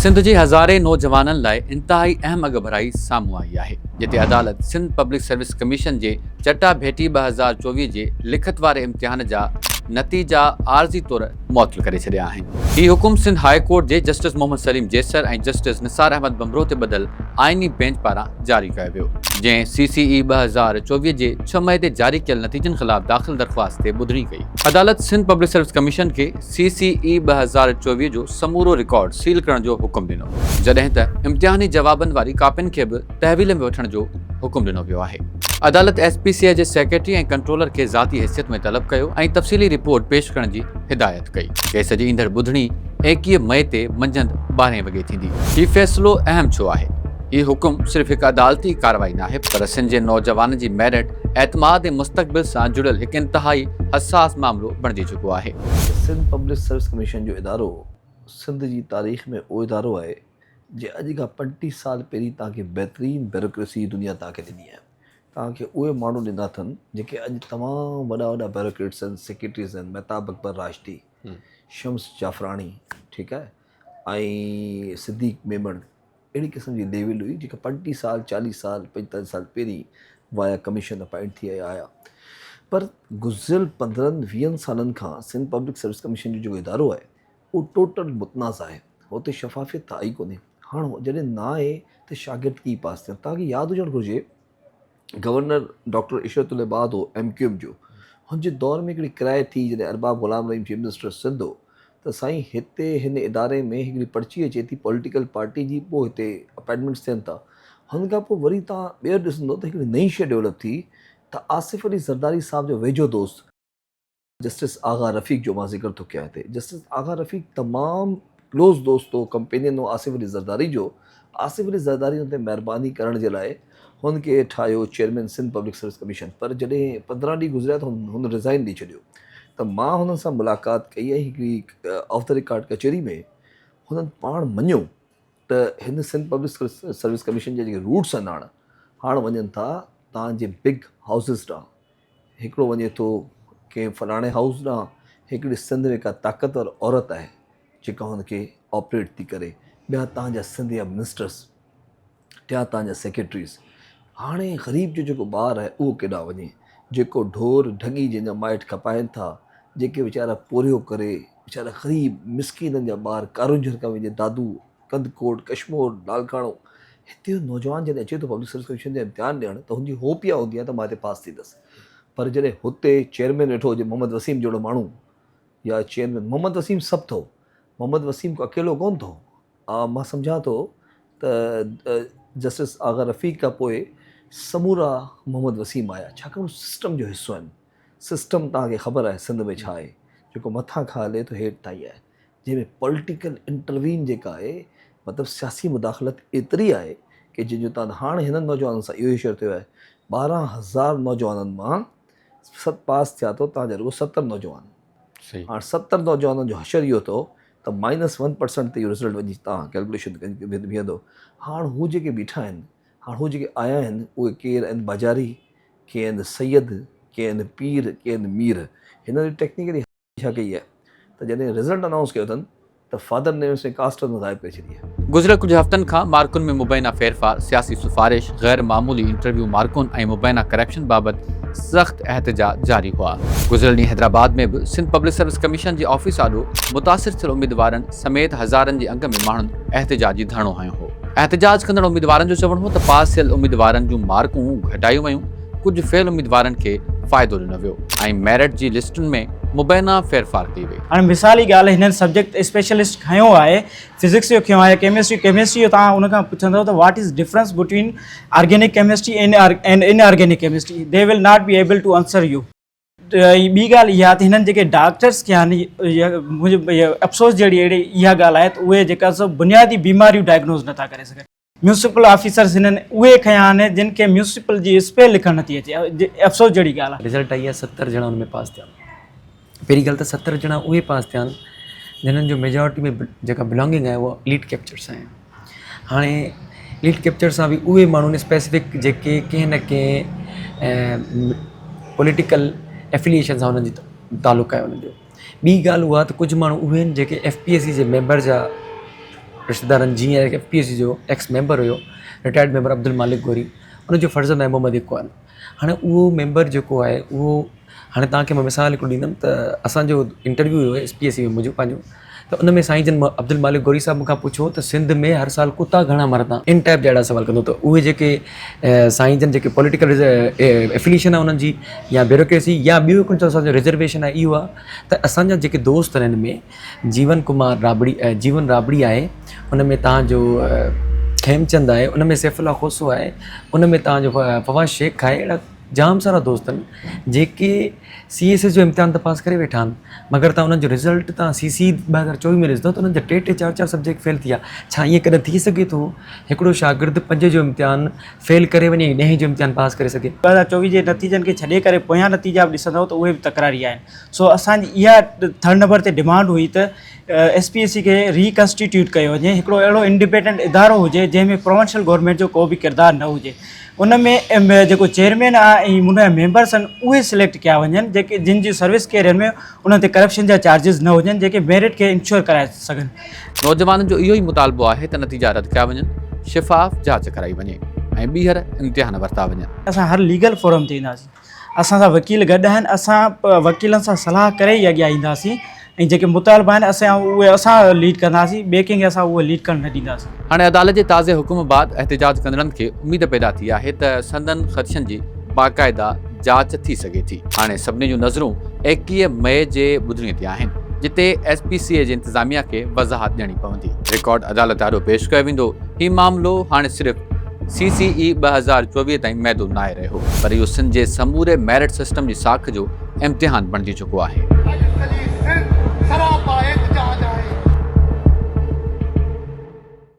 سنڌ جي هزارين نوجوانن لاء انتهائي اهم اڳڀرائي سامهون آئي آهي، جتي عدالت سنڌ پبلڪ سروس ڪميشن جي چٽا ڀيٽي 2024 جي لکت واري امتحان جا نتيجا عارضي طور معطل ڪري ڇڏيا آهن. هي حڪم سنڌ هاء ڪورٽ جي جسٽس محمد سليم جيسر ۽ جسٽس نثار احمد ڀنڀرو تي ٻڌل آئيني بينچ پاران جاري ڪيو ويو، جنهن سي سي اي 2024 جي ڇهه مئي تي جاري ڪيل نتيجن خلاف داخل درخواست تي ٻڌڻي ڪئي. عدالت سنڌ پبلڪ سروس ڪميشن کي سي سي اي 2024 جو سمورو رڪارڊ سيل ڪرڻ جو حڪم ڏنو، جڏهن ته امتحاني جوابن واري ڪاپين کي به تحويل ۾ وٺڻ جو حڪم ڏنو ويو آهي. عدالت ايس پي سي اي جي سيڪريٽري ۽ ڪنٽرولر کي ذاتي حيثيت ۾ طلب ڪيو ۽ تفصيلي رپورٽ پيش ڪرڻ جي هدايت ڪئي. ڪيس جي ايندڙ ٻڌڻي 21 مئي تي منجهند ٻارهين وڳي ٿيندي. هي فيصلو اهم ڇو آهي؟ هي حڪم صرف هڪ عدالتي ڪارروائي ناهي، پر سنڌ جي نوجوانن جي ميرٽ، اعتماد ۽ مستقبل سان جڙيل هڪ انتهائي حساس معاملو بڻجي چڪو آهي. سنڌ پبلڪ سروس ڪميشن جو ادارو سنڌ جي تاريخ ۾ اهو ادارو آهي جنهن اڄ کان 35 سال پهرين توهان کي بهترين بيوروڪريسي جي دنيا توهان کي ڏني آهي. توهان کي اهي ماڻهو ڏنا اٿن جيڪي اڄ تمام وڏا وڏا بيوروڪريٽس آهن، سيڪريٽريز آهن، مهتاب اڪبر راشدي، شمس جعفراڻي، ٺيڪ آهي، ۽ صديق ميمڻ، اهڙي قسم جي ليول هئي جيڪا 35 سال، 40 سال، 45 سال پهرين وايا ڪميشن اپائنٽ ٿي آيا. پر گذريل پندرهن ويهن سالن کان سنڌ پبلڪ سروس ڪميشن جو جيڪو ادارو آهي اهو ٽوٽل متنازع آهي. اتي شفافيت ته آئي ڪونهي. هاڻ جڏهن نه آهي ته شاگرد ڪيئن پاس ٿين. توهان کي ياد هجڻ گهرجي گورنر ڊاڪٽر عشرت العباد هو ايم ڪيو ايم جو، هن جي دور ۾ هڪڙي ڪرائي ٿي جڏهن ارباب غلام رحيم چيف منسٽر سنڌ هو ته سائين هتي هن اداري ۾ هڪڙي پرچي اچي ٿي پوليٽيڪل پارٽي جي پوء هتي اپائنٽمينٽس ٿين ٿا. هن کان پوء وري توهان ٻيهر ڏسندو ته هڪڙي نئين شيء ڊولپ ٿي ته آصف علي زرداري صاحب جو ويجهو دوست، جسٽس آغا رفيق جو مان ذڪر ٿو ڪيان هتي، جسٽس آغا رفيق تمام ڪلوز دوست هو، ڪمپينين هو آصف علي زرداري جو، آصف علي زرداري هن تي مهرباني ڪرڻ جي لاء هن کي ٺاهيو chairman Sindh public service commission پر جڏهن 15 ڏينهن گذريا ته هن ريزائن ڏئي ڇڏيو ته مان هنن سان ملاقات ڪئي ۽ هڪڙي آف the record ڪچهري ۾ هنن پاڻ مڃيو ته هن سنڌ پبلڪ سروس ڪميشن جا جيڪي روٽس آهن هاڻ هاڻ وڃن ٿا تان جي بگ هائوسز ڏانهن هڪڙو وڃي ٿو ڪنهن فلاڻي هائوس ڏانهن، هڪڙي سنڌ ۾ ڪا طاقتور عورت آهي جيڪا هن کي آپريٽ ٿي ڪري، ٻيا تان جا سنڌ جا منسٽرس، ٽيان تان جا سيڪريٽريز. هاڻي غريب جو جيڪو ٻار آهي اهو ڪيڏانهن وڃي؟ جيڪو ڍور ڍڳي جنهن جا مائٽ کپائين ٿا، جيڪي ويچارا پورهيو ڪري، ويچارا غريب مسڪينن جا ٻار ڪارونجهر کان ويندي دادو، ڪنڌڪوٽ، ڪشمور، لاڙڪاڻو، هتي جو نوجوان جڏهن اچي ٿو پبلڪ سروس ڪميشن جا امتحان ڏيڻ ته هن جي هوپ اها هوندي آهي ته مان هتي پاس ٿيندس پر جڏهن هتي چيئرمين ويٺو هجي محمد وسيم جهڙو ماڻهو يا چيئرمين محمد وسيم سڀ ٿو محمد وسيم ڪو اڪيلو ڪونه ٿو مان سمجهان ٿو ته جسٽس آغا رفيق کان پوء سمورا محمد وسيم آيا ڇاڪاڻ هو سسٽم جو حصو آهن سسٽم توهان کي خبر آهي سنڌ ۾ ڇا آهي جيڪو مٿان کان هلي ٿو هيٺ تائين آهي جنهن ۾ پوليٽيڪل انٽروين جيڪا آهي مطلب سياسي مداخلت ايتري آهي ڪي جنهن جو تان هاڻ هنن نوجوانن سان اهو ئي شعر ٿيو آهي 12 هزار نوجوانن مان ست پاس ٿيا ٿو تان جا رڳو 70 نوجوان هاڻ 70 نوجوانن جو حشر اهو ٿو ته مائنس 1 پرسنٽ تي اهو رزلٽ وڃي تان ڪيلڪوليشن بيهندو. هاڻ هو جيڪي بيٺا آهن، هاڻ هو جيڪي آيا آهن اهي ڪير آهن؟ باجاري، ڪي آهن سيد، ڪي آهن پير، ڪي آهن مير. هنن ٽيڪنيڪلي ڇا ڪئي آهي ته جڏهن رزلٽ انائونس ڪيو اٿن ته فادر نيمس ۽ ڪاسٽ ۾ غائب ڪري ڇڏي آهي. گذريل ڪجهه هفتن کان مارڪن ۾ مبينا ڦيرڦار، سياسي سفارش، غير معمولي انٽرويو مارڪن ۽ مبينا ڪرپشن بابت سخت احتجاج جاري هئا. گذريل ڏينهن حيدرآباد ۾ به سنڌ پبلڪ سروس ڪميشن جي آفيس آڏو متاثر ٿيل اميدوارن سميت هزارن جي انگ ۾ ماڻهن احتجاجي ڌرڻو هنيو هو. احتجاج ڪندڙ اميدوارن جو چوڻ هو ته پاس ٿيل اميدوارن جون مارڪون گهٽايون ويون، ڪجهه فيل اميدوارن کي فائدو ڏنو ويو ۽ ميرٽ جي لسٽن ۾ مبينا ڦيرڦار ڪئي وئي. هاڻي مثالي ڳالهه هنن سبجيڪٽ اسپيشلسٽ کنيو آهي فزڪس جو کنيو آهي ڪيمسٽري ڪيمسٽري جو توهان ان کان پڇندو ته what is difference between organic chemistry and inorganic chemistry they will not be able to answer you. ۽ ٻي ڳالهه اها ته هنن جيڪي ڊاڪٽرس کي آهن منهنجي افسوس جهڙي اهڙي اها ڳالهه آهي ته اهي جيڪا سو بنيادي بيماريون ڊائگنوز نٿا ڪري سگهن. ميونسپل آفيسرز هنن اهي کنيا آهن جن کي ميونسپل جي اسپيل لکڻ نٿي اچي افسوس جهڙي ڳالهه آهي. رزلٽ آئي آهي 70 ڄڻا ان ۾ پاس ٿيا. پهرين ڳالهه ته 70 ڄڻا اهي پاس ٿيا آهن جنھن جو ميجارٽي ۾ جيڪا بلانگنگ آهي اها اليٽ ڪيپچر سان آهي. هاڻي اليٽ ڪيپچر سان به اهي ماڻهو اسپيسفڪ جيڪي ڪنھن نه ڪنھن پوليٽيڪل افيليئيشن سان انھن جي تعلق آهي انھن جو. ٻي ڳالهه اها ته ڪجهه ماڻهو اهي آهن جيڪي ايف پي ايس سي جي ميمبر جا رشتيدارن جيئن ايف پي ايس سي جو ايڪس ميمبر هيو رٽائرڊ ميمبر عبدالمالڪ غوري ان جو فرزند آهي محمد اقبال هاڻي اهو ميمبر جيڪو آهي اهو هاڻي توهان کي مان مثال هڪڙو ڏيندم ته اسان جو انٽرويو هيو ايس پي ايس سي ۾ منهنجو پنهنجو ته ان ۾ سائين جن عبدالمالڪ غوري صاحب مون کان پڇيو ته سنڌ ۾ هر سال ڪتا گهڻا مرندا ان ٽائپ جا اهڙا سوال ڪندو ته اهي جيڪي سائين جن جيڪي پوليٽيڪل افليشن آهي انهن جي يا بيوروڪريسي يا ٻيو هڪڙو اسان جو رزرويشن آهي اهو آهي ته اسان جا جيڪي دوست آهن هن ۾ جيون ڪمار رابڙي جيون رابڙي آهي ان ۾ توهان جو کيمچند آهي ان ۾ سيف الله کوسو آهي ان ۾ توهان جو فواز شيخ آهي اهڙا جام سارا دوست آهن جيڪي سي ايس ايس جو امتحان ته پاس ڪري ويٺا آهن مگر تان انهن جو رزلٽ تان سي سي 2024 ۾ ڏسندو ته انهن جا ٽي ٽي چار چار سبجيڪٽ فيل ٿي ويا ڇا ائين ڪڏهن ٿي سگهي ٿو هڪڙو شاگرد پنج جو امتحان فيل ڪري وڃي ۽ ڏهين جو امتحان پاس ڪري سگهي. 2024 جي نتيجن کي ڇڏي ڪري پويان نتيجا به ڏسندو ته اهي به تڪراري آهن سو اسان جي اها ٿرڊ نمبر تي ڊمانڊ هئي ته ايس پي ايس سي کي ري ڪانسٽيٽيوٽ ڪيو وڃي هڪڙو اهڙو انڊيپينڊنٽ ادارو هجي جنهن ۾ پراونشل گورنمينٽ جو ڪو به ڪردار نه هجي ان ۾ جيڪو چيئرمين آهي ۽ ان جا ميمبرس آهن اهي سليڪٽ ڪيا وڃن جيڪي جن جي سروس ڪيريئر ۾ انهن تي ڪرپشن جا چارجز نه هجن جيڪي ميرٽ کي انشور ڪرائي سگهن. نوجوانن جو اهو ئي مطالبو آهي ته نتيجا رد ڪيا وڃن، شفاف جاچ ڪرائي وڃي ۽ ٻيهر امتحان ورتا وڃن. اسان هر ليگل فورم تي اينداسين. اسان سان وڪيل گڏ آهن اسان وڪيلن سان صلاح ڪري ئي اڳيان اينداسين ۽ جيڪي مطالبا آهن اسان اهي اسان ليڊ ڪنداسين ٻئي ڪنهن کي اسان اهي ليڊ ڪرڻ نه ڏينداسين. هاڻي عدالت جي تازي حڪم بعد احتجاج ڪندڙن کي اميد پيدا ٿي آهي ته سندن خدشن جي باقاعده جاچ ٿي سگهي ٿي. هاڻي سڀني جون نظرون 21 مئي جي ٻڌڻي تي آهن جتي ايس پي سي اي جي انتظاميا کي وضاحت ڏيڻي پوندي. رڪارڊ عدالت آڏو پيش ڪيو ويندو. هي معاملو هاڻي صرف سي سي اي 2024 تائين محدود ناهي رهيو پر اهو سنڌ جي سموري ميرٽ سسٽم جي ساک جو امتحان بڻجي چڪو آهي.